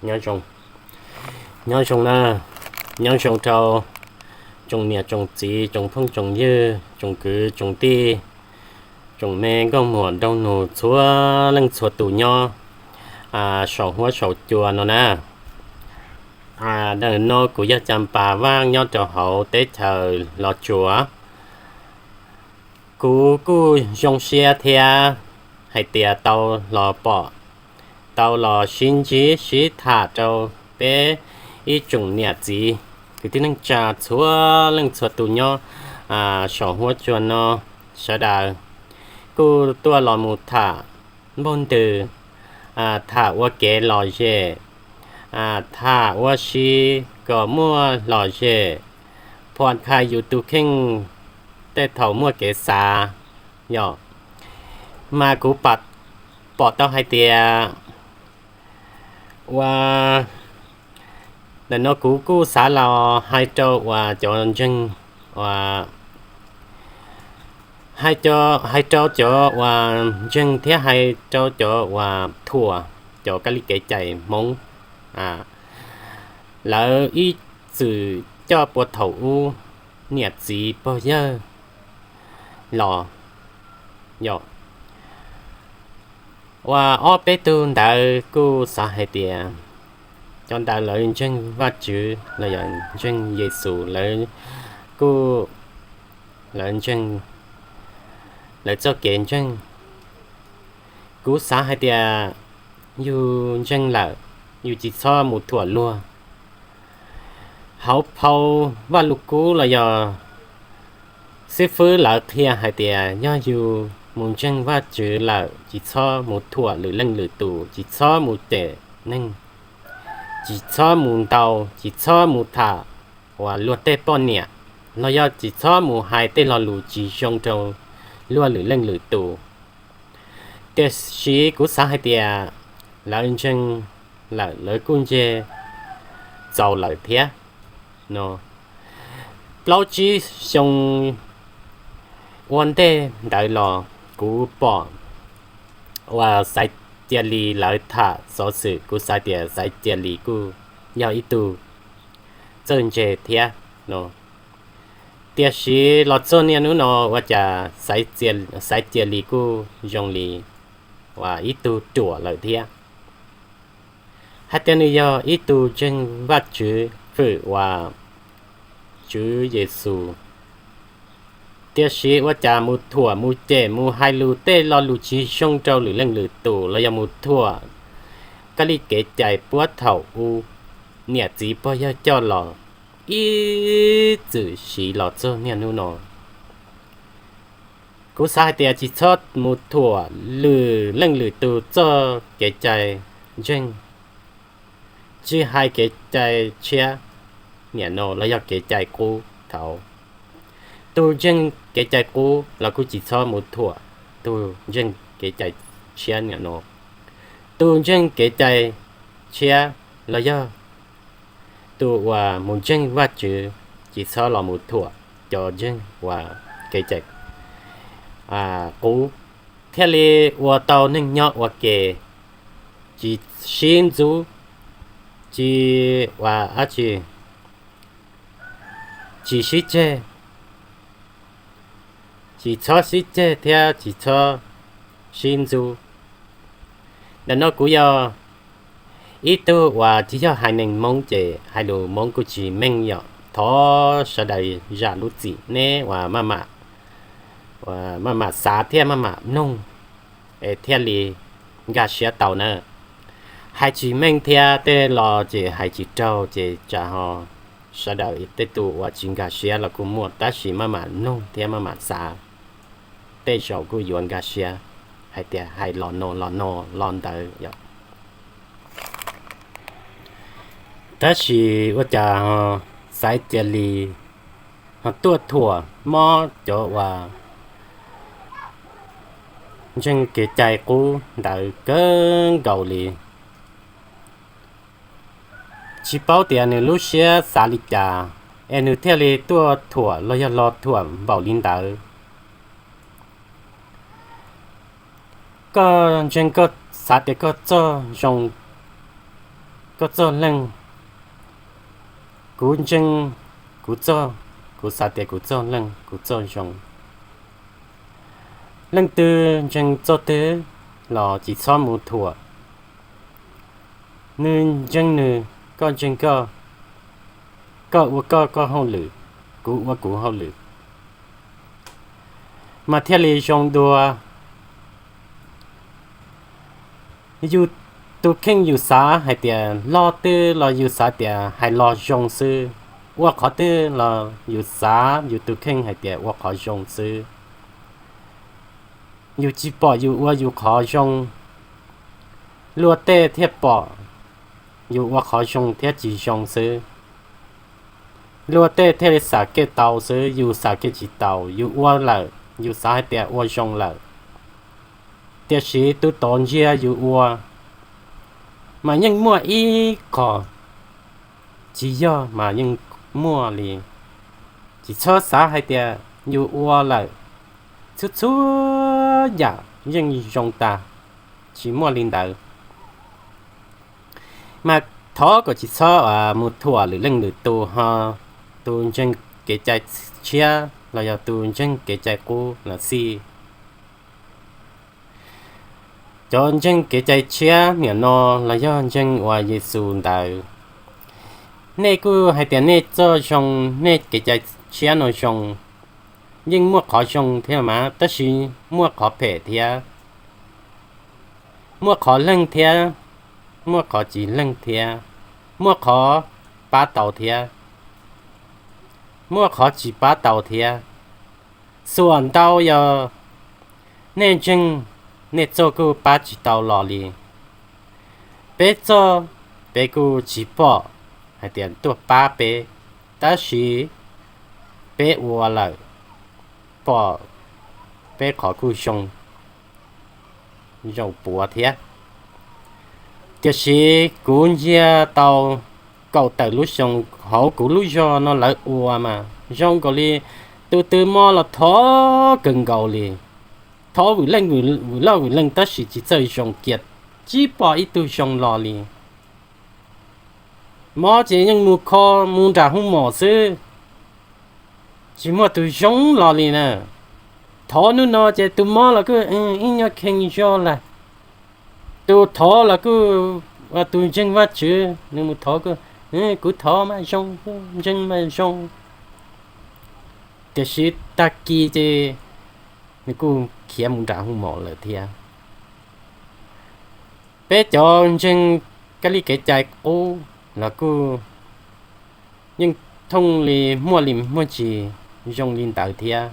Nyob zoo, nyob zoo na, nyob zoo rau tsoom niam tsoom txiv, tsoom phooj tsoom ywg, tsoom kwv tsoom tij, tsoom me nkauj muam nraug nus txhua leej txhua tus nyob saum huab saum cua no na. Ntawm no kuv yog Cas Pas Vaj nyob rau hauv teb chaws Los Tsuas. Kuv kuj zoo siab thiab hais tias tau los pom, tau los sib ntsib sib tham rau peb ib tsoom niam txiv kwv tij neej tsa txhua leej txhua tus nyob saum huab cua no. Sawv daws kuj tuaj los mus tham npog ntws, tham ua kev lom zem, tham ua si kom muaj lom zem, phom kha yus tus kheej tej thaum muaj kev xav yom. Mas kuv pom tau hais tias ua ntawm no kuv kuj xav los hais rau uas cov ntseeg, hais rau cov uas ntseeg thiab hais rau cov uas thuam cov kab li kev cai Hmoob, lawv ib txwm coj puag thaum ub niam txiv pog yawg los yom. Uas ob peb tug ntawd kuj xav hais tias cov ntawd lawv ntseeg Vajtswv los yog ntseeg Yexus, lawv kuj, lawv ntseeg lawv txoj kev ntseeg. Kuv xav hais tias yus ntseeg lawm, yus tsis txhob mus thuam luag. Hauv phau Vajluskub los yog xib fwb lawv qhia hais tias yog yus mus ntseeg Vajtswv lawm, tsis txhob mus thuam lwm leej lwm tus, tsis txhob mus cem neeg, tsis txhob mus ntaus, tsis txhob mus tham uas luag tej poj niam, los yog tsis txhob mus hais tej lo lus tsis zoo rau luag lwm leej lwm tus. Tiam sis kuv xav hais tias lawv ntseeg lawm lawv kuj ntse txaus lawm thiab no. Plaub tsib xyoo ua ntej ntawd los kuv pom uas Xaiv Cia Li lawv tham xov xwm, kuv xav tias Xaiv Cia Li kuj yog ib tug txawj ntse thiab no. Tiam sis los txog niaj hnub no ua cas Xaiv Cia Li kuj zoo li uas ib tug ruam lawm thiab. Hais tias nws yog ib tug ntseeg Vajtswv fwm uas Tswv Yexus, tiam sis ua cas mus thuam mus cem mus hais lus tej lo lus tsis zoo rau lwm leej lwm tus los yog mus thuam kab li kev cai puag thaum ub niam txiv pog yawg coj los ib txwm siv los txog niaj hnub no. Kuv xav hais tias tsis txhob mus thuam lwm leej lwm tus txoj kev cai ntseeg, tsis hais kev cai tshiab niam no los yog kev cai qub thaud. Tus ntseeg kev cai qub los kuj tsis txhob mus thuam tus ntseeg kev cai tshiab niam no. Tus ntseeg kev cai tshiab los yog tus uas mus ntseeg Vajtswv tsis txhob los mus thuam cov ntseeg uas kev cai qub, thiaj li ua tau neeg nyob ua ke, tsis sib ntxub, tsis ua dab tsi, tsis sib ceg, tsis txhob sib ceg thiab tsis txhob sib ntxub. Ntawm no kuv yog ib tug uas tsis yog haiv neeg Hmoob ces hais lus Hmoob kuj tsis meej yom. Thov sawv daws zam lub txim neb uas maj mam, maj mam xav thiab maj mam mloog es thiaj li nkag siab tau na. Hais tsis meej thiab tej los ces hais tsis raug ces tsam ho sawv daws tej tus uas tsis nkag siab los kuj muaj, tab sis maj mam mloog thiab maj mam xav, tej zaum kuj yuav nkag siab hais tias hais los no los no los ntawd yom. Tab sis ua cas Xaiv Cia Li ho tuaj thuam mob cov uas ntseeg kev cai qub ntawd kawg nkaus li. Tsis paub tias nws lub siab xav li cas es nws thiaj li tuaj thuam los yog los thuam npaum li ntawd. Koj ntseeg koj xav tias koj txoj zoo, Koj txawj leej, kuv ntseeg, kuv txawj, kuv xav tias kuv txawj leej, kuv txawj zoo. Leej twg ntseeg txoj twg los tsis txhob mus thuam. Nws ntseeg nws, koj ntseeg koj, koj ua koj koj hauj lwm, kuv ua kuv hauj lwm, mas thiaj li zoo dua. Yus tus kheej yus xav hais tias log twg los yus xav tias hais los zoo xwb, ua qhov twg los yus xav yus tus kheej hais tias ua qhov zoo xwb. Yus tsis pom yus ua yus qhov zoo, luag tej thiaj pom yus ua qhov zoo thiab tsis zoo xwb. Luag tej thiaj li xav kev tau xwb, yus xav kev tsis tau. Yus ua lawm, yus xav hais tias ua zoo lawm, tiam sis tus tod ntsia yus ua, mas yeej muaj ib qho tsis yog mas yeej muaj li. Tsis txhob xav hais tias yus ua lawm, txhua txhua yam yeej zoo tas, tsis muaj li ntawd. Mas thov kom tsis txhob mus thuam lwm leej lwm tus ho, tus ntseeg kev cai tshiab los yog tus ntseeg kev cai qub los xij. Cov ntseeg kev cai tshiab niam no los yog ntseeg uas Yexus ntawd, nej kuj hais tias nej txoj zoo, nej kev cai tshiab no zoo, yeej muaj qhov zoo thiab mas, tab sis muaj qhov phem thiab, muaj qhov leeg thiab, muaj qhov tsis leeg thiab, muaj qhov pab tau thiab, muaj qhov tsis pab tau thiab. Xuam ntau yog nej ntseeg, nej txoj kuj pab tsis tau los li. Peb txoj, peb kuj tsis pom hais tias tuaj pab peb, tab sis peb ua lawm, pom peb qhov kuj zoo, zoo puav thiab. Tiam sis kuv ntsia tau kaum tawm lub xyoo hauv kuv lub zog no lawv ua mas zoo nkaus li tus twg mob los thov kawg nkaus li, thov vwm leej vwm loj vwm leej tab sis tsis txawj zoo kiag, tsis pom ib tug zoo los li. Mob ces yeej mus kho mus nram hoo mom xwb, tsis muaj tus zoo los li na. Thov hnub no ces tus mob los kuj ib nyuag kheej zog lawm, tus thov los kuj tus ntseeg Vajtswv, nws mus thov kuj, kuv thov mas zoo, ntseeg mas zoo. Tiam sis tag kis ces nws kuj khiav mus nram hoo mom lawm thiab. Peb cov ntseeg kab li kev cai qub los kuj yeej thooj li muaj li muaj tsis zoo li ntawd thiab.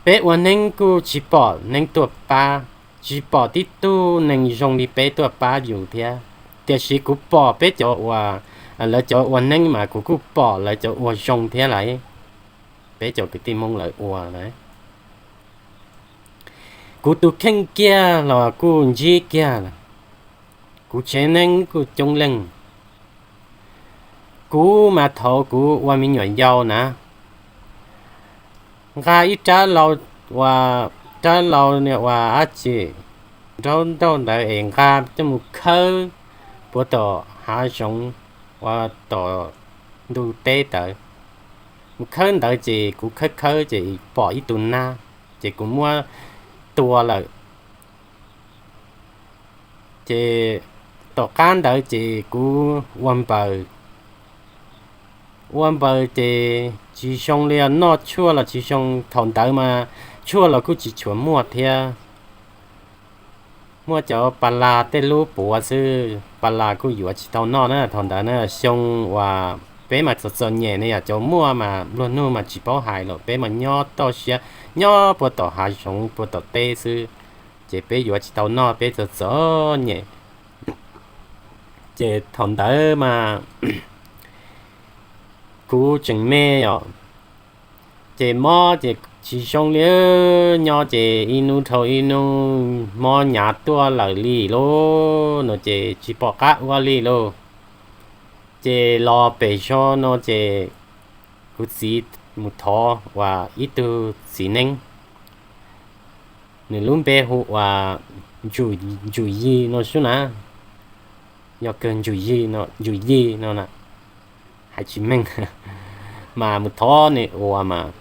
Peb ua neeb kuj tsis pom neeb tuaj pab, tsis pom tib tug neeg zoo li peb tuaj pab yus thiab. Tiam sis kuv pom peb cov uas, lawv cov ua neeb mas kuv kuj pom lawv cov ua zoo thiab lawm. Peb cov kwv tij Hmoob lawv ua na, kuv tus kheej kiag los kuj ntsib kiag, kuv tsev neeb kuj coob leej. Kuv mas thaum kuv ua me nyuam yaus na, nqa ib rab lau, ua rab lau ua dab tsi, nraub nrauj ntawd es nqa coj mus khawb puag tom hav zoov, ua tom ntug teb ntawd. Mus khawb ntawd ces kuv khawb khawb ces pom ib tug nab, ces kuv muab tua lawm. Ces tom qab ntawd ces kuv ua npaws, ua npaws ces tsis zoo li, noj tshuaj los tsis zoo. Thaum ntawd mas tshuaj los kuj tsis tshua muaj thiab, muaj cov pas las tej lub puav xwb, pas las kuj yuav tsis tau noj na. Thaum ntawd na xyoo uas peb mas txom txom nyem ne, yog cov muaj mas nplua nuj mas tsis paub hais lawm, peb mas nyob toj siab, nyob puag tom hav zoov puag tom teb xwb, ces peb yuav tsis tau noj, peb txom txom nyem. Ces thaum ntawd mas kuv tseem me os, ces mob ces tsis zoo li, nyob ces ib hnub dhau ib hnub mob nyav tuaj lawm li lauj no ces tsis pom qab ua li lauj. Ces los pem zos no ces kuv txiv mus thov uas ib tug txiv neeb, nws lub npe hu ua Ntsum Yig no xwb na. yog kawg ntsuj yig no na, hais tsis meej. Mas mus thov nws ua mas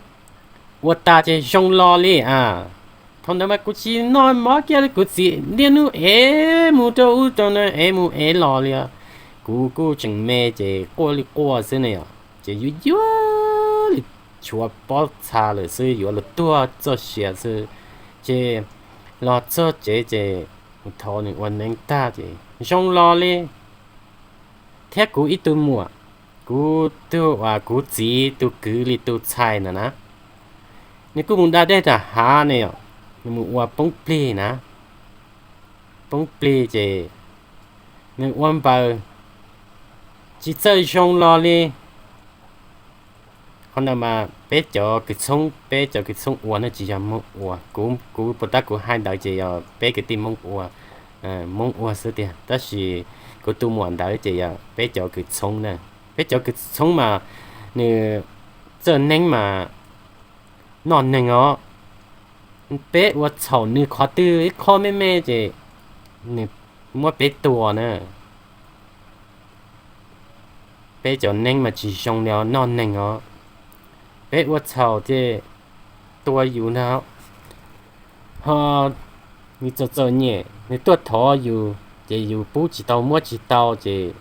ua tag ces zoo los li a. Thaum ntawd mas kuv tsis noj mov kiag li, kuv txiv niaj hnub ev mus rau ub rau no, ev mus ev los li. Kuv kuj tseem me ces quaj li quaj xwb ne yom, ces yuav yuav li tshuav pob txha lawm xwb, yuav luag tuag txoj sia xwb. Ces los txog tsev ces mus thov nws ua neeb tag ces zoo los li. Thiab kuv ib tug muam, kuv tug uas kuv txiv tus kwv li tus ntxhais ntawd na, nws kuj mus da dej rau hav ne yom, nws mus ua poob plig na, poob plig ces nws ua npaws tsis txawj zoo los li. Qhov ntawd mas peb cov kws txhoob, peb cov kws txhoob ua ne, tsis yog Hmoob ua. Kuv, kuv puas tab kuv hais ntawd ces yog peb kwv tij Hmoob ua, Hmoob ua xwb tiag, tab sis kuv tus muam ntawd ces yog peb cov kws txhoob na. Peb cov kws txhoob mas nws txawj neeb mas noj neeg os. Peb ua txhaum nws qhov twg ib qho me me ces nws muab peb tua na. Peb cov neeb mas tsis zoo li os, noj neeg os. Peb ua txhaum ces tua yus ntag. Ho nws txom txom nyem, nws tuaj thov yus ces yus pub tsis tau muab tsis tau ces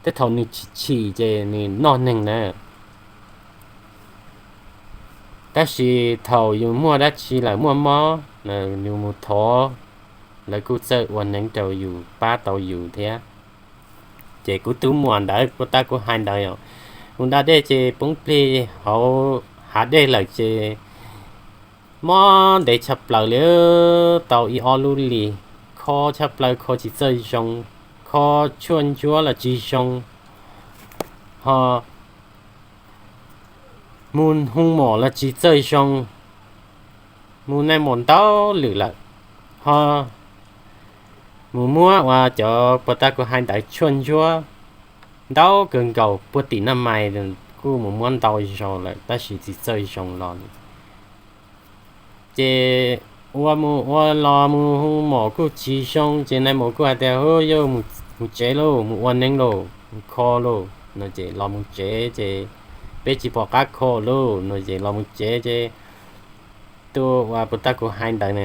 tej thaum nws chim chim ces nws noj neeg na. Tab sis thaum yus muaj dab tsi lawm, muaj mob, yus mus thov, lawv kuj txawj ua neeb rau yus, pab tau yus thiab. Ces kuv tus muam ntawd puas tab kuv hais ntawd, mus da dej ces poob plig hauv hav dej lawm ces mob ntev tshaj plaws li, tau ib ob lub hlis, kho tshaj plaws, kho tsis txawj zoo, kho tshuaj ntsuab los tsis zoo, ho mus hu mom los tsis txawj zoo, mus naj mom ntau lwm lawm, ho mus muab uas cov puas tab kuv hais ntawd tshuaj ntsuab ntau kawg nkaus puag tim Naj Mais kuj mus muab ntau zaus lawm tab sis tsis txawj zoo los li. Ces ua mus ua los mus hu mom kuj tsis zoo ces naj mom kuj hais tias, Hu, yus mus tsev lauj, mus ua neeb lauj, mus kho lauj no ces los mus tsev ces peb tsis pom qab kho lauj no ces los mus tsev ces tus uas puas tab kuv hais ntawd na,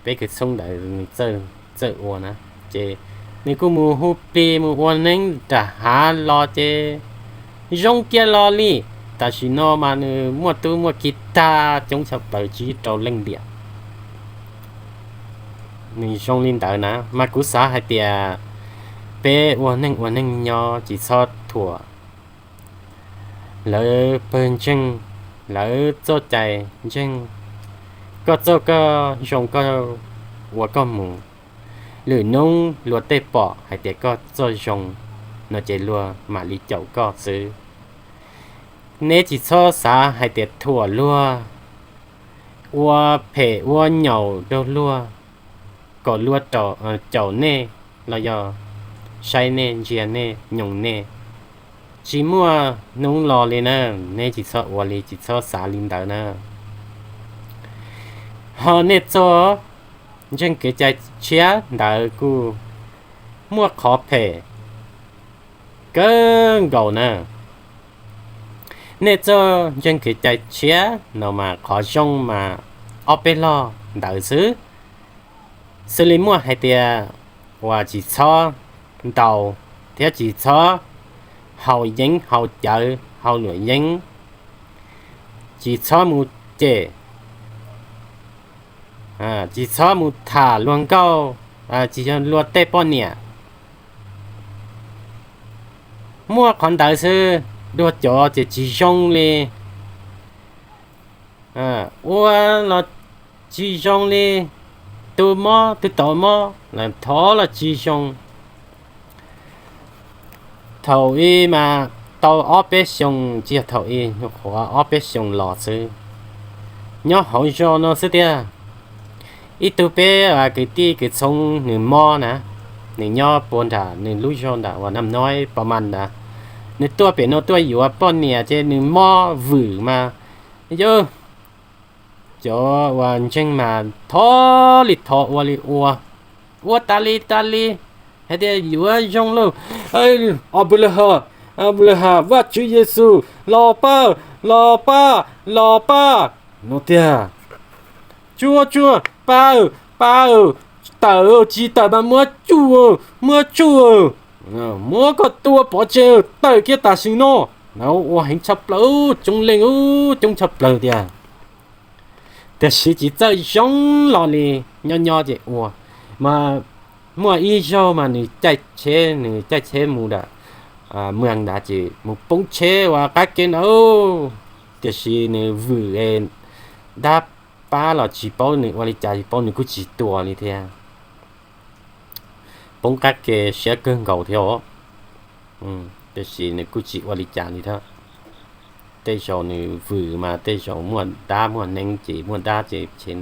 peb kws txhoob ntawd nws txawj ua na, ces nws kuj mus hu plig mus ua neeb nram hav los ces zoo kiag los li. Tam sim no mas nws muaj tub muaj ki tag coob tshaj plaws tsib rau leej tiam. Nws zoo li ntawd na mas kuv xav hais tias peb ua neej ua neej nyob tsis txhob thuam lawv pawg ntseeg, lawv txoj cai ntseeg. Koj txoj koj zoo koj ua koj mus, lwm hnub luag tej pom hais tias koj txoj zoo no ces luag mam li caum koj xwb. Neb tsis txhob xav hais tias thuam luag, ua phem ua nyaum rau luag kom luag caum nej los yog saib nej, ntsia nej, nyoos nej. Tsis muaj hnub los li na, neb tsis txhob ua li, tsis txhob xav li ntawd na. Ho nej txoj ntseeg kev cai tshiab ntawd kuj muaj qhov phem kawg nkaus na. Nej txoj ntseeg kev cai tshiab no mas qhov zoo mas ob peb log ntawd xwb, xws li muaj hais tias uas tsis txhob ntaus thiab tsis txhob haus yeeb haus cawv haus luam yeeb, tsis txhob mus cem, tsis txhob mus tham luag nkauj, tsis yog luag tej poj niam. Muaj qhov ntawd xwb, dua cov ces tsis zoo li, ua los tsis zoo li, tu mob tu tau mob los thov los tsis zoo. Thaum ub mas tau ob peb xyoos, tsis yog thaum ub, nyuam qhuav ob peb xyoos los xwb, nyob hauv zos no xwb tiag. Ib tug peb kwv tij kwv txhoob nws mob na, nws nyob puag nram nws lub zos nram uas Nam Noib Pov Mas ntawd, nws tuaj pem no tuaj yuav poj niam ces nws mob vwm mas, yog cov uas ntseeg mas thov li thov ua li ua, ua tas li tas li, hais tias yuav zoo lauj, Anplahas, Anplahas, Vajtswv Yexus, los pab, los pab, los pab no tiag. Tsuag tsuag, pab, pab, tawm, tsis tawm mas muab tsuj, muab tsuj, muab koj tua pov tseg, tawm kiag tam sim no. Ua heev tshaj plaws, coob leej, coob tshaj plaws tiag. Tiam sis tsis txawj zoo los li, nyob nyob ces ua. Mas muaj ib zaug mas nws caij tsheb, nws caij tsheb mus nram Mws ntawd ces mus poob tsheb ua qab ke na. Tiam sis nws vwm dab pab los tsis paub nws ua li cas tsis paub, nws kuj tsis tua li thiab. Poob qab ke siab kawg nkaus thiab os. Tiam sis nws kuj tsis ua li cas li thiab. Tej zaum nws vwm mas tej zaum muaj dab muaj neeb ces muaj dab ces ces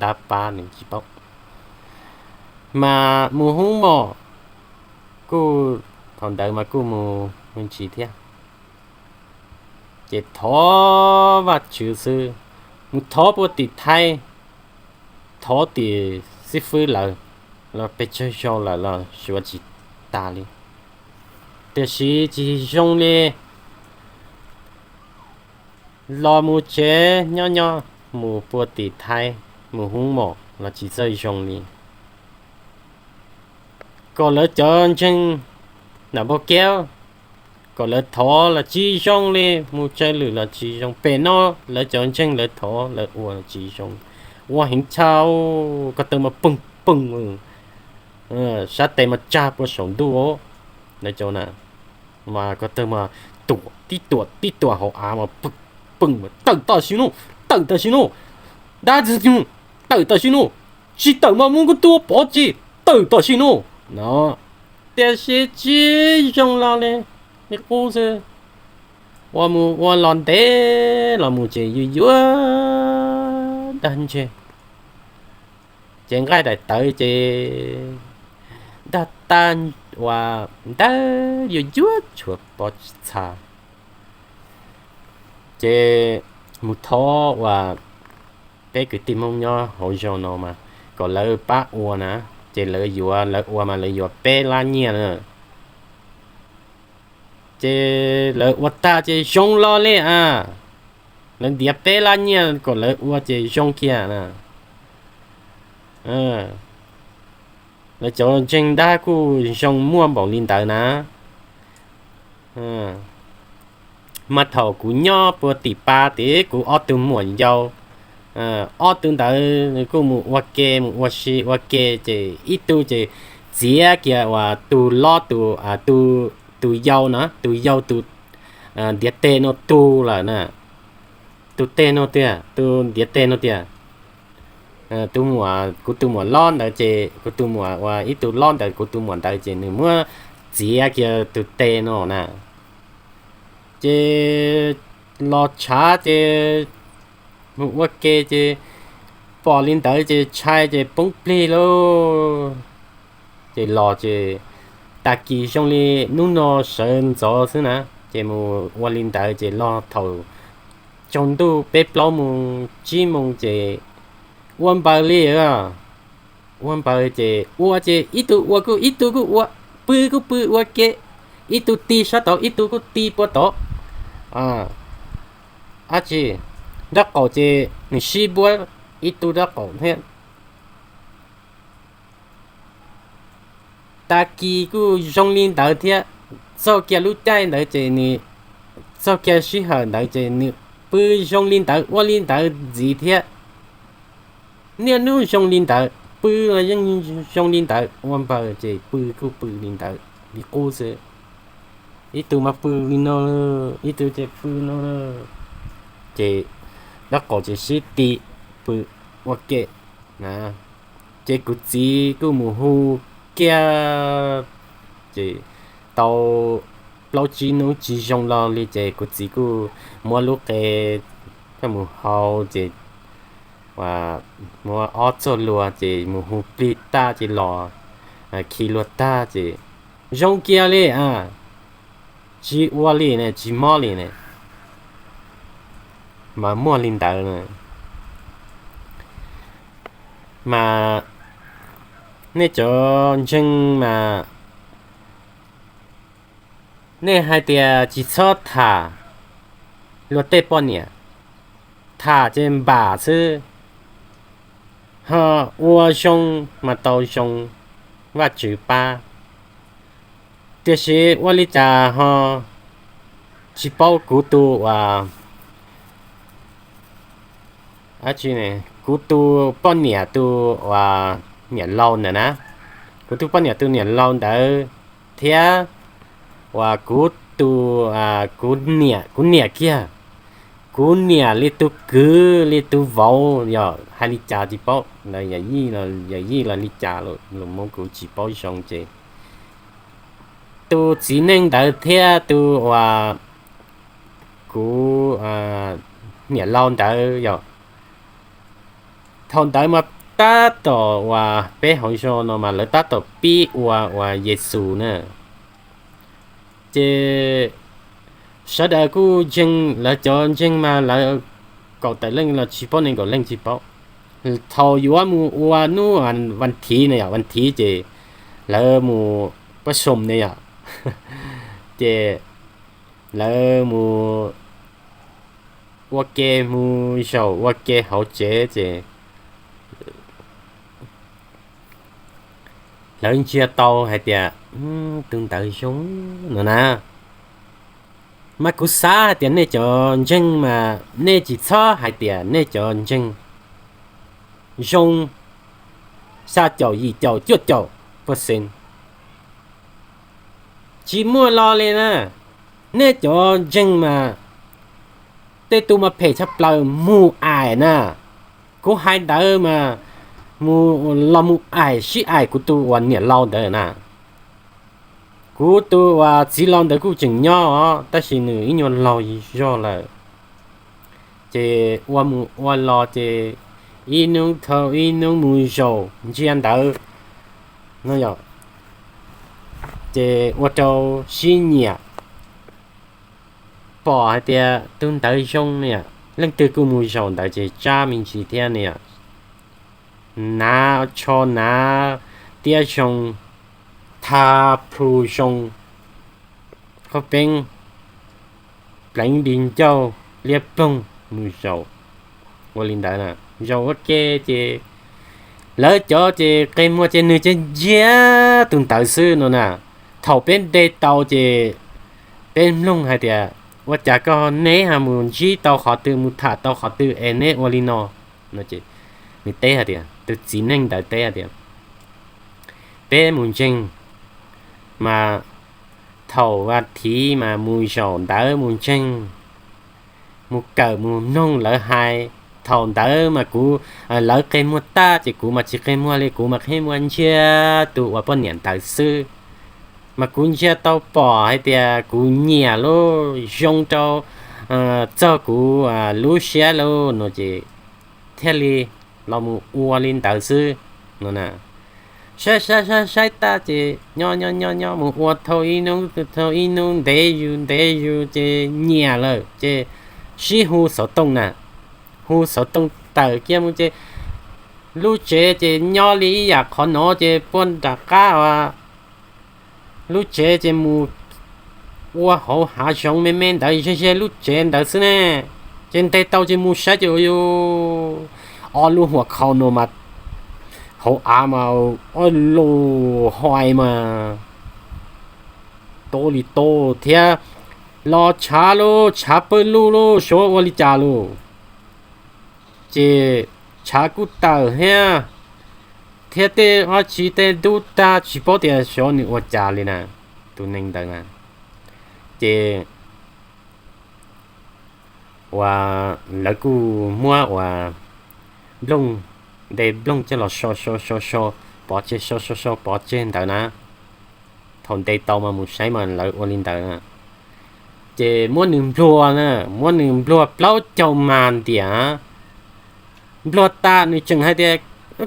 dab pab nws tsis paub. Mas mus hub mom, kuj thaum ntawd mas kuj mus me ntsis thiab. Ces thov Vajtswv xwb, mus thov puag tim Thaib, thov tim xib fwb lawv los pes tsawg zaus lawm los suav tsis tas li. Tiam sis tsis zoo li, los mus tsev nyob nyob, mus puag tim Thaib mus hub mom los tsis txawj zoo li. Kom lawv cov ntseeg nram npau kev, kom lawv thov los tsis zoo li, mus tsawg lwm los tsis zoo. Pem no lawv cov ntseeg lawv thov lawv ua los tsis zoo. Ua heev tshaj, ko taw mas pwg pwg, sab tes mas tsag puag saum ntuj lawv cov na. Mas ko taw mas tuam tib tuam tib tuam hauv av mas pwg pwg, tawm tam sim no, tawm tam sim no, dab tsi, tawm tam sim no, tsis tawm mas muab kuv tua pov tseg, tawm tam sim no no. Tiam sis tsis zoo los li, li qub xwb. Ua mus ua los ntev los mus ces yuav yuav dag ntseg. Ces nqaij daim tawv ces dag tag, ua ntawd yuav yuav tshuav pov tsis txha. Ces mus thov uas peb kwv tij Hmoob nyob hauv zos no mas kom lawv pab ua na, ces lawv yuav, lawv ua mas lawv yuav peb lab nyiaj na. Ces lawv ua tag ces zoo los li a, lawv ntiav peb lab nyiaj kom lawv ua ces zoo kiag na. Lawv cov ntseeg dab kuj zoo muaj npaum li ntawd na. Mas thaum kuv nyob puag tim pas tim kuv ob tug muam yau, ob tug ntawd kuj mus ua ke, mus ua si ua ke ces ib tug ces txiav kiag uas tus lob, tus, tus yau na, tus yau tus ntiav teg no tu lawm na. Tus teg no tiag, tus ntiav teg no tiag. Tus muam, kuv tus muam lob ntawd ces, kuv tus muam uas ib tug lob ntawd, kuv tus muam ntawd ces nws muab txiav kiag tus teg no na. Ces los tshav ces mus ua ke ces pom li ntawd ces ntshai ces poob plig lauj. Ces los ces tag kis zoo li hnub no sawv ntxov xwb na, ces mus ua li ntawd ces los thaum tsaus ntuj peb plaub moos tsib moos ces ua npaws li. Ua npaws ces ua ces ib tug ua kuj ib tug kuj ua, pw kuj pw ua ke, ib tug ti sab tod ib tug kuj ti puag tod. Ab tsi, nraub qaum ces nws sib npuab ib tug nraub qaum thiab. Tag kis kuj zoo li ntawd thiab. Txog kiag lub caij ntawd ces nws, txog kiag sij hawm ntawd ces nws pw zoo li ntawd ua li ntawd ntxiv thiab. Niaj hnub zoo li ntawd, pw los yeej zoo li ntawd, ua npaws ces pw kuj pw li ntawd li qub xwb. Ib tug mas pw li no, ib tug ces pw no, ces nraub qaum ces sib ti pw ua ke na. Ces kuv txiv kuj mus hu kiag, ces tau plaub tsib hnub tsis zoo los li ces kuv txiv kuj muab lub qe coj mus hau ces muab ob txoj hlua ces mus hu plig tag ces los khi hlua tag ces zoo kiag li. Tsis ua li ne, tsis mob li ne. Mas muaj li ntawd na. Mas nej cov ntseeg mas Nej hais tias tsis txhob tham luag tej poj niam, tham ces npam xwb. Ho ua zoo mas tau zoo, Vajtswv pab. Tiam sis ua li cas ho tsis paub kuv tus uas kuv tus poj niam tus uas niam laus ntawd na, kuv tus poj niam tus niam laus ntawd thiab uas kuv tus, kuv niam, kuv niam kiag, kuv niam li tus kwv li tus vauv yog hais li cas tsis paub, yawm yij los li cas los mus kuv tsis paub zoo ces tus txiv neej ntawd thiab tus uas kuv niam laus ntawd yog thaum ntawd mas tab tom uas peb hauv zos no mas lawv tab tom pib ua uas Yexus na. Ces sawv daws kuj ntseeg, lawv cov ntseeg mas lawv kaum tawm leej los tsis paub, nees nkaum leej tsis paub. Thaum yuav mus ua hnub vas thiv na yom, vas thiv ces lawv mus pab xom ne yom, ces lawv mus ua ke, mus zaum ua ke hauv tsev ces lawv ntsia tau hais tias tus ntawd zoo no na. Mas kuv xav hais tias nej cov ntseeg mas nej tsis txhob hais tias nej cov ntseeg zoo xya caum yim caum cuaj caum pawj xees. Tsis muaj lo li na. Nej cov ntseeg mas tej tug mas phem tshaj plaws mus aim na. Kuv hais ntawd mas mus, los mus aim sib aim kuv tus uas niam laus ntawd na. Kuv tus uas txiv laus ntawd kuj tseem nyob os, tab sis nws ib nyuag laus zog lawm. Ces ua mus ua los ces ib hnub dhau ib hnub mus zaum ntsia ntawd no yom, ces ua rau sib nyiam, pom hais tias tus ntawd zoo na, leej twg kuj mus zaum ntawd ces tsab me ntsis thiab na yom, hnav tsho hnav tiab zoo, tha plhu zoo, qhov peeb pleev di ncauj liab ploog mus zaum ua li ntawd na. Zaum ua ke ces lawv cov ces qe muag ces nws cia ntsia tus ntawd xwb no na. Thaum peb nte tau ces peb mloog hais tias ua cas koj neb ho mus ntsib tau qhov twg, mus tham tau qhov twg es neb ua li no no. Nws teb hais tias, tus txiv neej ntawd teb hais tias, peb mus ntseeg mas thaum vas thiv mas mus zaum ntawd mus ntseeg, mus kawm mus mloog lawv hais. Thaum ntawd mas kuv, lawv qe muag tag ces kuv mas tsis qe muag li, kuv mas qe muag ntsia tus uas poj niam ntawd xwb. Mas kuv ntsia tau pom hais tias kuv nyiam lauj, zoo rau, txog kuv lub siab lauj no ces thiaj li los mus ua li ntawd xwb no na. Saib saib saib saib tag ces nyob nyob nyob nyob mus ua thau ib hnub thau ib hnub ntev zus ntev zus ces nyiam lawm ces sib hu xov tooj na. Hu xov tooj tawm kiag mus ces lub tsev ces nyob li ib yam qhov no ces puag nram qab lub tsev ces mus ua hauv hav zoov me me ntawd ze ze lub tsev ntawd xwb ne. Ces nte tau ces mus saib ces ua ob lub huam khau no mas hauv av mas ob lub hais mas to li to thiab, los tshav lauj, tshav pawg lug lauj, xyov ua li cas lauj. Ces tshav kuj tawm thiab, thiab tej ob tsi tej ntub tag tsis paub tias xyov nws ua cas li na, tus neeg ntawd na. Ces ua, lawv kuj muab ua nplooj, nte nplooj coj los so so so so pov tseg, so so so pov tseg ntawd na. Thaum nte tau mas mus saib mas lawv ua li ntawd na. Ces muab nws nplua na, muab nws nplua plaub caug mas ntiam. Nplua tas nws tseem hais tias,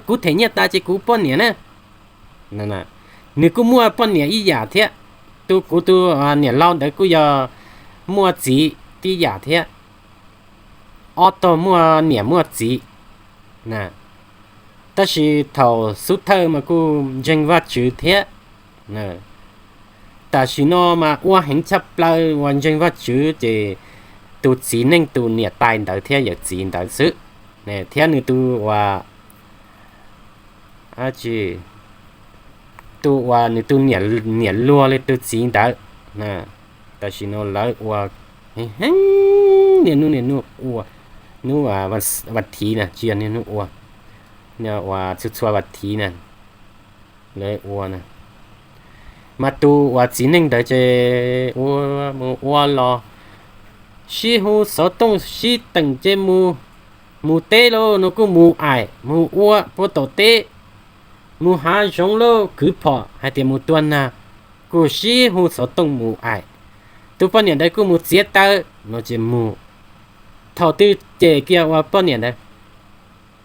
kuv them nyiaj tas ces kuv poj niam na. Nws kuj muaj poj niam ib yam thiab. Tus kuv tus niam laus ntawd kuj yog muaj txiv tib yam thiab. Ob tog muaj niam muaj txiv. Tab sis thaum xub thawj mas kuj ntseeg Vajtswv thiab. Tam sim no mas ua heev tshaj plaws uas ntseeg Vajtswv ces tus txiv neej tus niam tais ntawd thiab yawm txiv ntawd xwb, thiab nws tus uas tus uas nws tus niam luag li tus txiv ntawd. Tam sim no lawv ua heev niaj hnub niaj hnub ua, hnub vas thiv na, tsis yog niaj hnub ua, uas txhua txhua vas thiv na, lawv ua na. Mas tus uas txiv neej ntawd ces ua mus ua los sib hu xov tooj sib teem ces mus, mus teb lauj no kuj mus aim mus ua puag tom teb, mus hav zoov lauj kwv phom hais tias mus tua nag, kuj sib hu xov tooj mus aim. Tus poj niam ntawd kuj mus txiav taws no ces mus. Thaum twg cem kiag ua poj niam ntawd,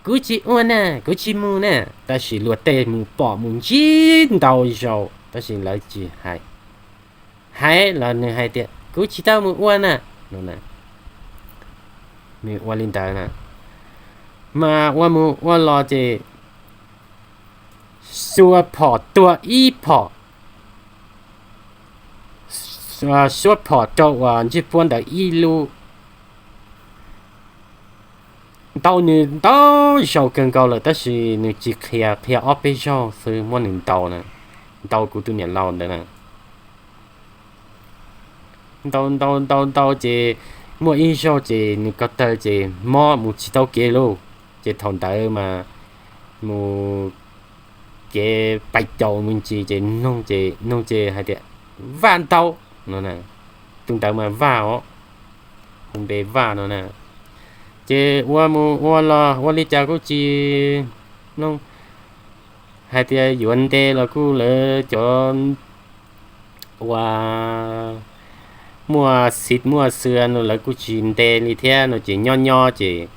kuv tsis ua na, kuv tsis mus na, tab sis luag tej mus pom mus ntsib ntau zaus tab sis lawv tsis hais. Hais los nws hais tias kuv tsis tau mus ua na. Nws ua li ntawd na, mas ua mus ua los ces xuas phom tuag ib phom, xuas phom rau uas ntsej puab ntawd ib lub, ntaus nws ntau zaus kawg nkaus lawm tab sis nws tsis qhia, qhia ob peb zaug xwb muab nws ntaus na, ntaus kuv tus niam laus ntawd na. Ntaus ntaus ntaus ntaus ces muaj ib zaug ces nws ko taw ces mob mus tsis tau kev lauj. Ces thaum ntawd mas mus kev pais caus me ntsis ces noog ces, noog ces hais tias Vaj ntau no. Tus ntawd mas Vaj os, hu npe Vaj no na. Ces ua mus ua los ua li cas kuj tsis mloog, hais tias yuav ntes los kuj lawv cov uas muaj xiv muaj xwm no lawv kuj tsis ntes li thiab no ces nyob nyob ces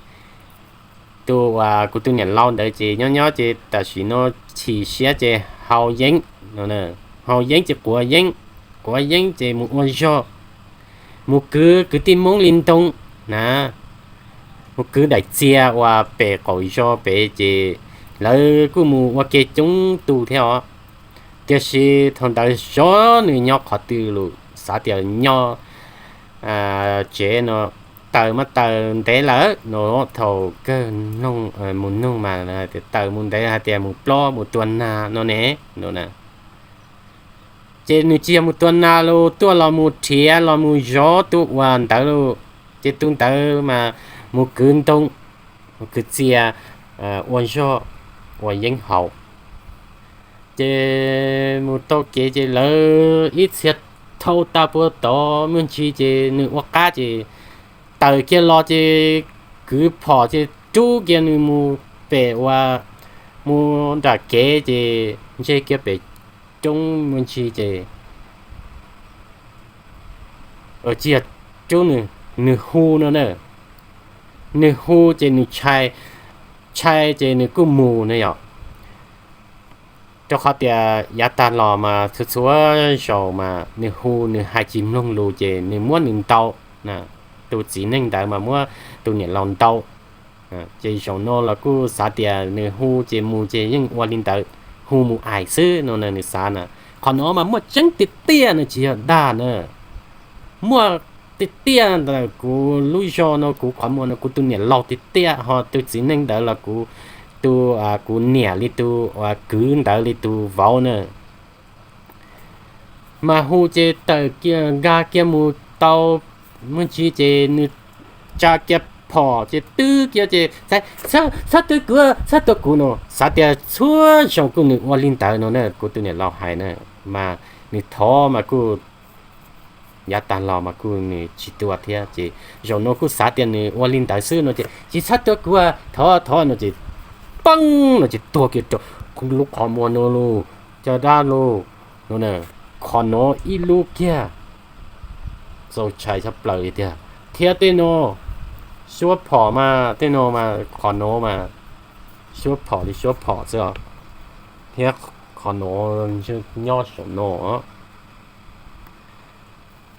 tus uas kuv tus niam laus ntawd ces nyob nyob ces tam sim no chim siab ces haus yeeb, haus yeeb ces quav yeeb, quav yeeb ces mus ua zog, mus kwv kwv tij Hmoob li ntoo na, mus kwv daim txiag uas pem qaum zos pem ces lawv kuj mus ua ke coob tus thiab os. Tiam sis thaum ntawd zov nws nyob qhov twg los xav tias nyob tsev no, taws mas taws ntev lawm no, thaum kawg mus noog mas tias taws mus ntev hais tias mus plob mus tua nas no ne. Ces nws tsis yog mus tua nas los tuaj los mus nrhiav los mus zov tus uas ntawd los, ces tus ntawd mas mus kwv ntoo, mus kwv txiag, ua zog, ua yeeb haus. Ces mus tau kev ces lawv ib txhia thau tas puag tod me ntsis ces nws ua qab ces taws kiag los ces kwv phom ces rub kiag nws mus pem uas mus nram kev ces ntseg kiag pem coob me ntsis ces tsis yog rub nws, nws hu no na. Nws hu ces nws ntshai, ntshai ces nws kuj mus na yom. Rau qhov tias yav tag los mas txhua txhua zaus mas nws hu nws hais tsis mloog lus ces nws muab nws ntaus. Tus txiv neej ntawd mas muab tus niam laus ntaus. Ces zaum no los kuj xav tias nws hu ces mus ces yeej ua li ntawd, hu mus aim xwb no na nws xav na. Qhov no mas muaj tseeb tiag tiag no tsis yog dag na. Muaj tiag tiag ntawm kuv lub zos no, kuv qhov muag no, kuv tus niam laus tiag tiag, ho tus txiv neej ntawd los kuv, tus, kuv niam li tus uas kwv ntawd li tus vauv na. Mas hu ces tawm kiag nkag kiag mus tau me ntsis ces nws tsa kiag phom ces twb kiag ces, txhob tua kuv, txhob tua kuv no, xav tias txhua zaus kuj nws ua li ntawd no na, kuv tus niam laus hais na. Mas nws thov mas kuj, yav tag los mas kuj nws tsis tua thiab ces zaum no kuj xav tias nws ua li ntawd xwb no ces, tsis txhob tua kuv, thov thov no ces, poob no ces tuag kiag rau lub qhov muag no lauj, caj dab lauj. No, qhov no ib lub kiag, txaus ntshai tshaj plaws li tiag. Thiab tej no, suab phom mas tej no mas qhov no mas suab phom li suab phom xwb os. Thiab qhov no nyob saum no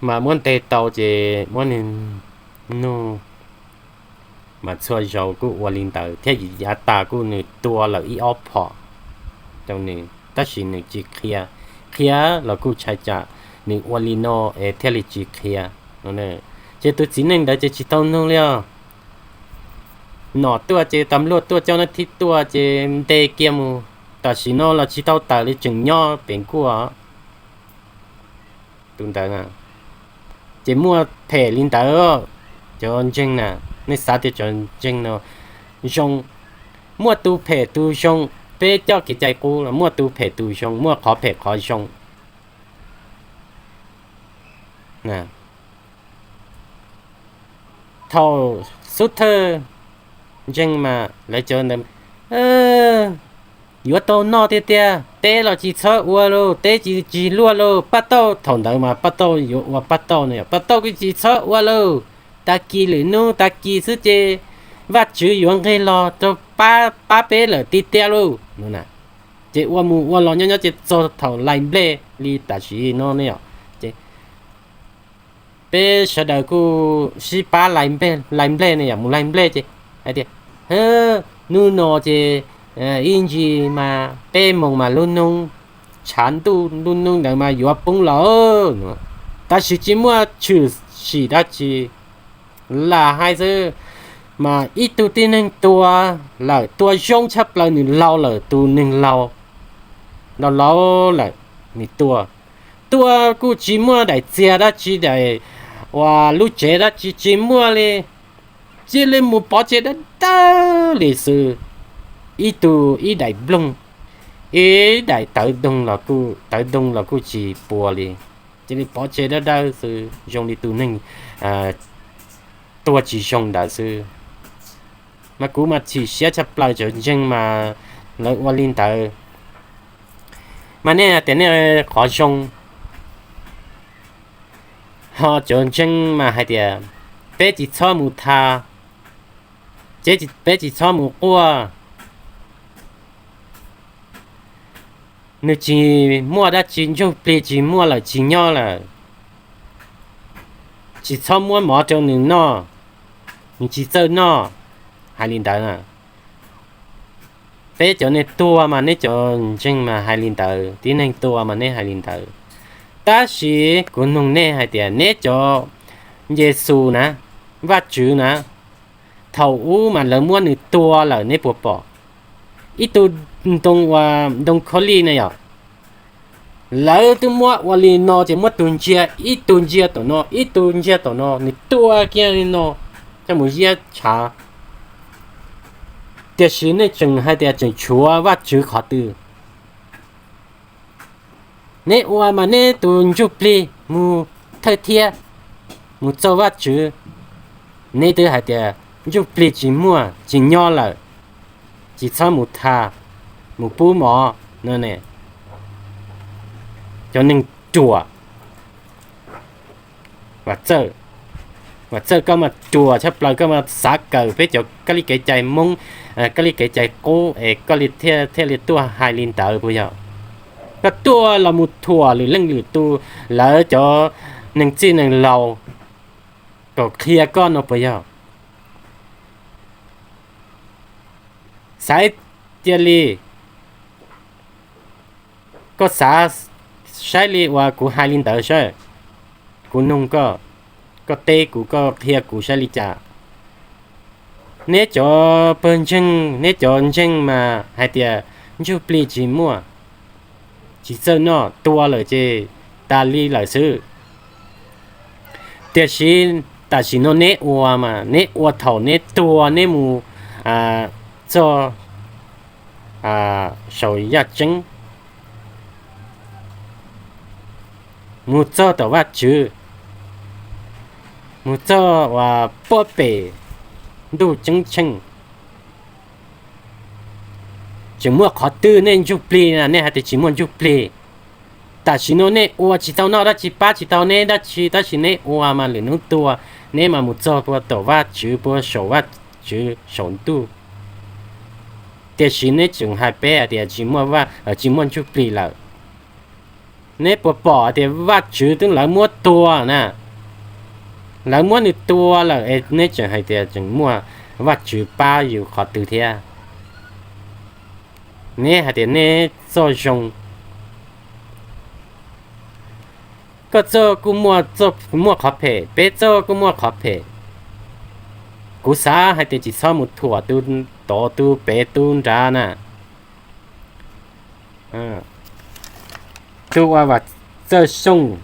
mas muab ntes tau ces muab nws nug, mas txhua zaus kuj ua li ntawd thiab yav tas kuj nws tua lawm ib ob phom rau nws tab sis nws tsis qhia, qhia los kuj tshai tsam nws ua li no es thiaj li tsis qhia. Ces tus txiv neej ntawd ces tsis tau nug li os. Nom tuaj ces tas luaj tuaj coj nab thib tuaj ces nte kiag mus. Tam sim no los tsis tau tawm li, tseem nyob pem nkuaj. Tus ntawd ces muaj phem li ntawd. Cov ntseeg na, nej xav tias cov ntseeg no zoo, muaj tus phem tus zoo. Peb coj kev cai qub los muaj tus phem tus zoo, muaj qhov phem qhov zoo. Thaum xub thawj ntseeg mas lawv cov ntawd yuav tau noj tiag tiag, teb los tsis txhob ua lauj, teb tsis tsis luaj lauj, paj tauj. Thaum ntawd mas paj tauj yuav ua paj tauj no, paj tauj kuj tsis txhob ua lauj. Tag kis lwm hnub tag kis xwb ces Vajtswv yuav nqeg los rau pab peb lawm tiag tiag lauj. Ces ua mus ua los nyob nyob ces txog thaum lais nplej li tam sim no ne yom, ces peb sawv daws kuj sib pab lais nplej ne yom, mus lais nplej ces hais tias, hnub no ces ib ntsis mas peb moos mas lub hnub, tshav ntuj lub hnub ntawd mas yuav poob lawm. Tab sis tsis muaj tshwm sim dab tsi, lam hais xwb. Mas ib tug tib neeg tuag lawm, tuag zoo tshaj plaws, nws laus lawm, tus neeg laus, laus laus lawm, nws tuag. Tuag kuj tsis muaj daim txiag dab tsi, daim uas lub tsev dab tsi tsis muaj li, cia li mus pov tseg dawb dawb li xwb. Ib tug ib daim nplooj, ib daim tawv ntoo los kuj, tawv ntoo los kuj tsis pua li, cia li pov tseg dawb dawb xwb, zoo li tus neeg tuag tsis zoo ntawd xwb. Mas kuv mas chim siab tshaj plaws cov ntseeg mas lawv ua li ntawd. Mas nej tias nej qhov zoo, ho cov ntseeg mas hais tias peb tsis txhob mus tha, peb tsis txhob mus quaj. Nws tsis muaj dab tsi, ntsuj plig tsis muaj lawm, tsis nyob lawm, tsis txhob muab mov rau nws noj, nws tsis txawj noj. Hais li ntawd na. Peb cov neeg tuag mas neb cov ntseeg mas hais li ntawd, tib neeg tuag mas neb hais li ntawd. Tab sis kuv nug nej hais tias neb cov Yexus na, Vajtswv na, thaum ub mas lawv muab nws tua lawm, neb puas pom? Ib tug ntoo ua ntoo khaub lig na yom, lawv twb muab ua li no ces muab tus ntsia, ib tug ntsia tom no, ib tug ntsia tom no, nws tua kiag li no coj mus ziab tshav. Tiam sis nej tseem hais tias tseem tshuav Vajtswv qhov twg? Neb ua mas neb tus ntsuj plig mus thawj thiab, mus txog Vajtswv, neb twb hais tias ntsuj plig tsis muaj, tsis nyob lawm, tsis txhob mus tha, mus pub mov no ne. Cov neeg ruam. Vam Txawj, koj mas ruam tshaj plaws, koj mas xav kawm peb cov koj li kev cai Hmoob, koj li kev cai qub es koj li thiaj li tuaj hais li ntawd puas yog? Koj tuaj los mus thuam lwm leej lwm tus, lawv cov neeg txij neeg laus kom qhia koj no puas yog? Xav cia li, koj xav saib li uas kuv hais li ntawd saib, kuv nug koj, koj teb kuv, koj qhia kuv saib li cas. Neb cov pawg ntseeg, neb cov ntseeg mas hais tias ntsuj plig tsis muaj, tsis txawj noj, tua lawm ces tas li lawm xwb. Tiam sis tam sim no neb ua mas neb ua thaum neb tuag neb mus txog saum yaj tseeb, mus txog tom Vajtswv, mus txog uas puag pem ntuj ceeb tsheej. Tseem muaj qhov twg nej ntsuj plig na, nej hais tias tsis muaj ntsuj plig? Tam sim no nej ua tsis tau noj dab tsi, pab tsis tau neb dab tsi, tab sis neb ua mas lwm hnub tuag neb mas mus txog puag tom Vajtswv, puag saum Vajtswv saum ntuj. Tiam sis neb tseem hais peb hais tias tsis muaj ntsuj plig lawm. Neb puas pom tias Vajtswv twb lawv muab tua na, lawv muab nws tua lawm es neb tseem hais tias tseem muaj Vajtswv pab yus qhov twg thiab? Neb hais tias neb txoj zoo, Koj txoj kuj muaj, muaj qhov phem, peb txoj kuj muaj qhov phem. Kuv xav hais tias tsis txhob mus thuam tus tod tus pem tus nrad na. Tus uas Vam Txawj Xyooj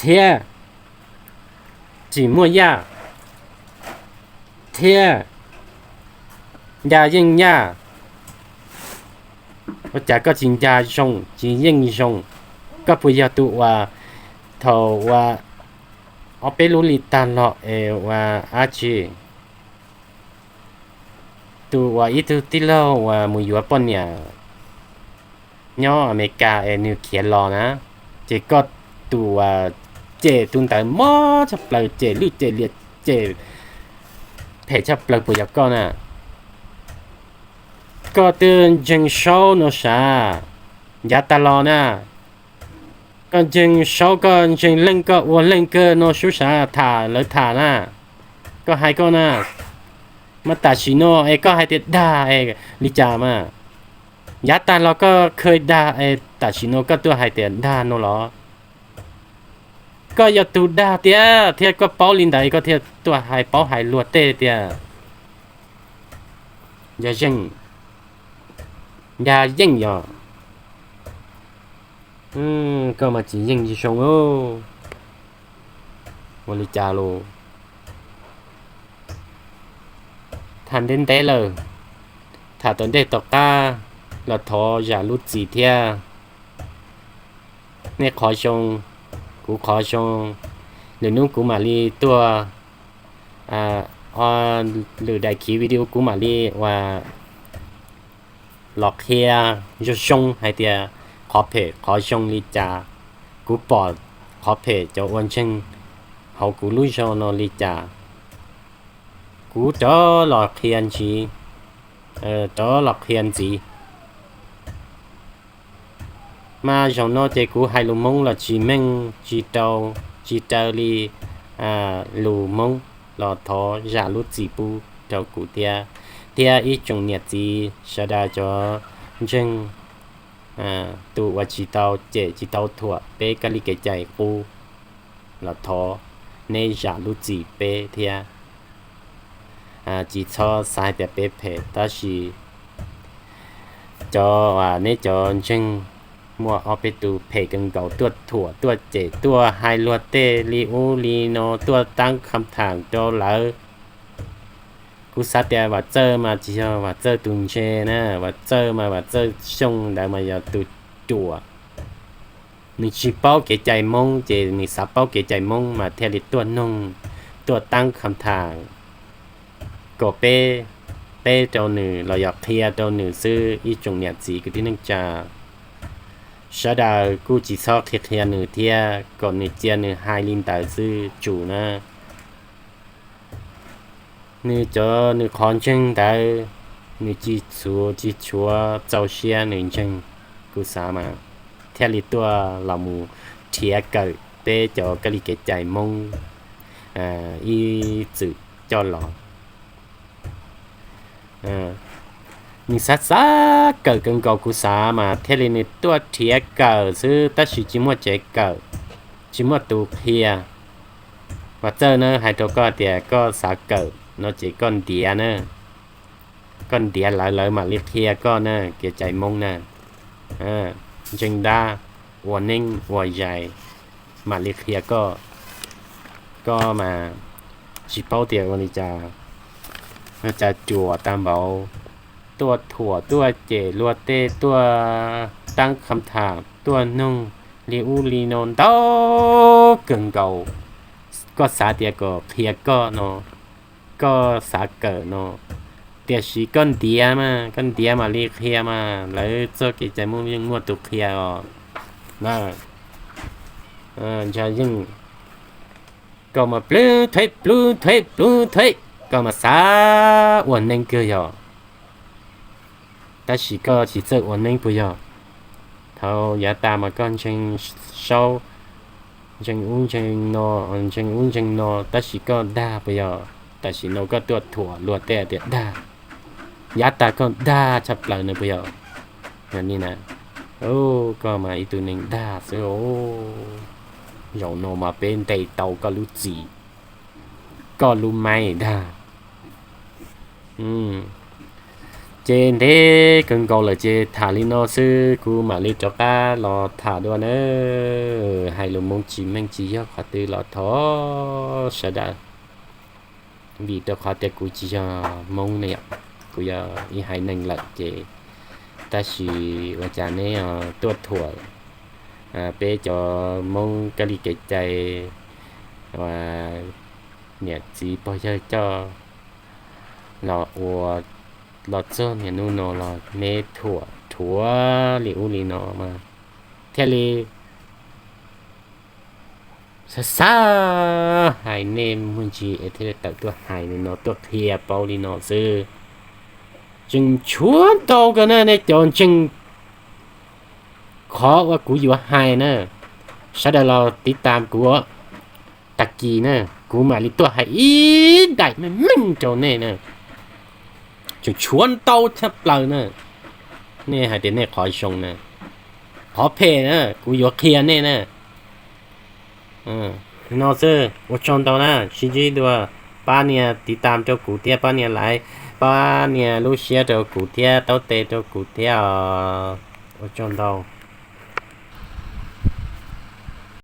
thiab Tsim Muaj Yaj thiab Ncas Yeej Yaj, ua cas koj tsis ncas zoo, tsis yeej zoo? Koj puas yog tus uas thaum uas ob peb lub hli tag los es uas dab tsi, tus uas ib tug tij laug uas mus yuav poj niam nyob Amelikas es nws khiav los na, ces koj tus uas cem tus ntawd mob tshaj plaws, cem lwj cem liam, cem phem tshaj plaws puas yog koj na? Koj twb ntseeg Saub no sav, yav tag los na, koj ntseeg Saub, koj ntseeg Leej, koj ua Leej kawg no, sub sav tham lawv tham na, koj hais koj na, mas tam sim no es koj hais tias dag es li cas mas? Yav tag los koj khawj dag es tam sim no koj tuaj hais tias dag no los? Koj yog tus dag tiag thiab koj paub li ntawd koj thiaj tuaj hais paub hais luag tej tias Ncas Yeej, Ncas Yeej yog, koj mas tsis yeej zoo. Ua li cas los tham ntev ntev lawm, tham tom ntej tom qab los thov zam lub txim thiab. Nej qhov zoo, kuv qhov zoo, lwm hnub kuv mam li tuaj, lwm daim khiv video kuv mam li uas los qhia zoo zoo hais tias qhov phem qhov zoo li cas. Kuv pom qhov phem cov ua ntseeg hauv kuv lub zog no li cas, kuv rov los qhia ntxiv, rov los qhia ntxiv. Mas zaum no ces kuv hais lus Hmoob los tsis meej, tsis raws, tsis raws li lus Hmoob, los thov zam lub txim pub rau kuv thiab, thiab ib tsoom niam txiv sawv daws cov ntseeg, tus uas tsis tau cem tsis tau thuam peb kab li kev cai qub, los thov neb zam lub txim peb thiab. Tsis txhob xav hais tias peb phem, tab sis cov, neb cov ntseeg muaj ob peb tus phem kawg nkaus tuaj thuam tuaj cem tuaj hais luag tej li ub li no tuaj tab kham tham rau lawv. Kuv xav tias Vam Txawj mas tsis yog Vam Txawj tus ntse na, Vam Txawj mas Vam Txawj Xyooj ntawd mas yog tus ruam. Nws tsis paub kev cai Hmoob ces nws xav paub kev cai Hmoob mas thiaj li tuaj noog, tuaj tab kham tham kom peb teb rau nws los yog qhia rau nws xwb. Ib tsoom niam txiv kwv tij neej tsa sawv daws kuj tsis txhob qhia qhia nws thiab, kom nws cia nws hais li ntawd xwb tsum na. Nws cov nws qhov ntseeg ntawd, nws tsis txhuav tsis tshua txaus siab nws ntseeg, kuv xav mas thiaj li tuaj los mus nrhiav kawm peb cov kab li kev cai Hmoob ib txwm coj los. Nws xav xav kawm kawg nkaus kuv xav mas thiaj li nws tuaj nrhiav kawm xwb tab sis tsis muaj tsev kawm, tsis muaj tus qhia. Vam Txawj na, hais rau koj tias koj xav kawm no ces koj ntiav na, koj ntiav lawv lawv mam li qhia koj na, kev cai Hmoob na. Ntseeg dab, ua neeb ua yaig mam li qhia koj. Koj mas tsis paub tias ua li cas, cas cuam tag npaum, tuaj thuam tuaj cem luag tej, tuaj tab kham tham, tuaj noog li ub li no ntau kawg nkaus. Koj xav tias kom qhia koj no, koj xav kawm no, tiam sis koj ntiav mas, koj ntiav mam li qhia mas, lawv txoj kev cai Hmoob yeej muaj tus qhia os. Ntsa yeej, koj mas plub thueb plub thueb plub thueb, koj mas xav ua neeb kawg yog, tab sis koj tsis txawj ua neeb puas yog? Thaum yav tas mas koj ntseeg Saub, ntseeg ub ntseeg no, ntseeg ub ntseeg no tab sis koj dag puas yog? Tam sim no koj tuaj thuam luag tej tias dag, yav tas koj dag tshaj plaws no puas yog? Yog li na, Koj mas ib tug neeg dag xwb os. Zaum no mas peb ntes tau koj lub txim, koj lub maim ntag. Ces ntev kawg nkaus lawm ces tham li no xwb, kuv mam li rov qab los tham dua nawb. Hais lus Hmoob tsis meej tsis yog qhov twg los thov sawv daws, vim rau qhov tias kuv tsis yog Hmoob ne yom, kuv yog ib haiv neeg lawm ces, tab sis ua cas neb tuaj thuam peb cov Hmoob kab li kev cai, niam txiv pog yawg coj los ua, los txog niaj hnub no los neb thuam rhuav li ub li no mas thiaj li xav xav hais nej muaj ntsis es thiaj li tawm tuaj hais li no tuaj qhia paub li no xwb. Tseem tshuav ntau kawg na nej cov ntseeg qhov uas kuv yuav hais na, sawv daws los tiv tam kuv tag kis na, kuv mam li tuaj hais ib daim meej meej rau nej na. Tseem tshuav ntau tshaj plaws na. Nej hais tias nej qhov zoo na, qhov phem na kuv yuav qhia nej na. No xwb, ua tsaug ntau na, sib ntsib dua, pab nias tiv tam rau kuv thiab, pab nias like, pab nias lub siab rau kuv thiab, taub tes rau kuv thiab os. Ua tsaug ntau.